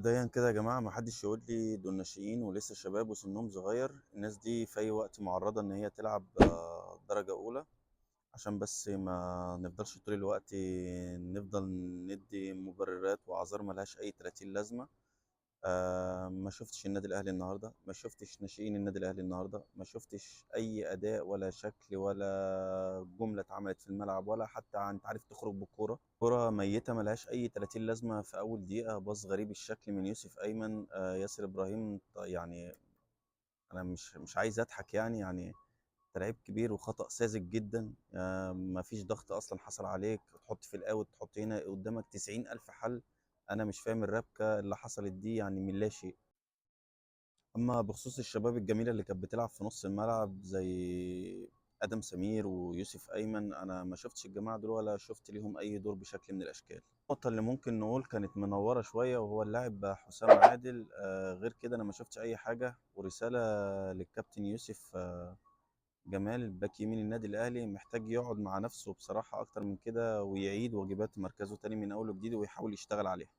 مبدئيا كده يا جماعة، ما حدش يقول لي دول ناشئين ولسه شباب وسنهم صغير. الناس دي في أي وقت معرضة إن هي تلعب درجة أولى، عشان بس ما نفضلش طول الوقت نفضل ندي مبررات وأعذار ملهاش أي 30 لازمة. ما شفتش النادي الأهلي النهاردة، ما شفتش ناشئين النادي الأهلي النهاردة، ما شفتش أي أداء ولا شكل ولا جملة اتعملت في الملعب، ولا حتى أنت عارف تخرج بالكورة. كرة ميتة ملهاش أي 30 لازمة. في أول دقيقة باص غريب الشكل من يوسف أيمن، ياسر إبراهيم. أنا مش عايز أضحك، تلعيب كبير وخطأ ساذج جدا. ما فيش ضغط أصلا حصل عليك، تحط في الأوت، تحط هنا قدامك 90,000 حل. أنا مش فاهم الربكة اللي حصلت دي، من لا شيء. أما بخصوص الشباب الجميلة اللي كانت بتلعب في نص الملعب زي آدم سمير ويوسف أيمن، أنا ما شفتش الجماعة دول ولا شفت ليهم أي دور بشكل من الأشكال. النقطة اللي ممكن نقول كانت منورة شوية وهو اللاعب حسام عادل، غير كده أنا ما شفتش أي حاجة. ورسالة للكابتن يوسف جمال الباك يمين النادي الأهلي، محتاج يقعد مع نفسه بصراحة أكتر من كده، ويعيد واجبات مركزه تاني من أول وجديد، ويحاول يشتغل عليها.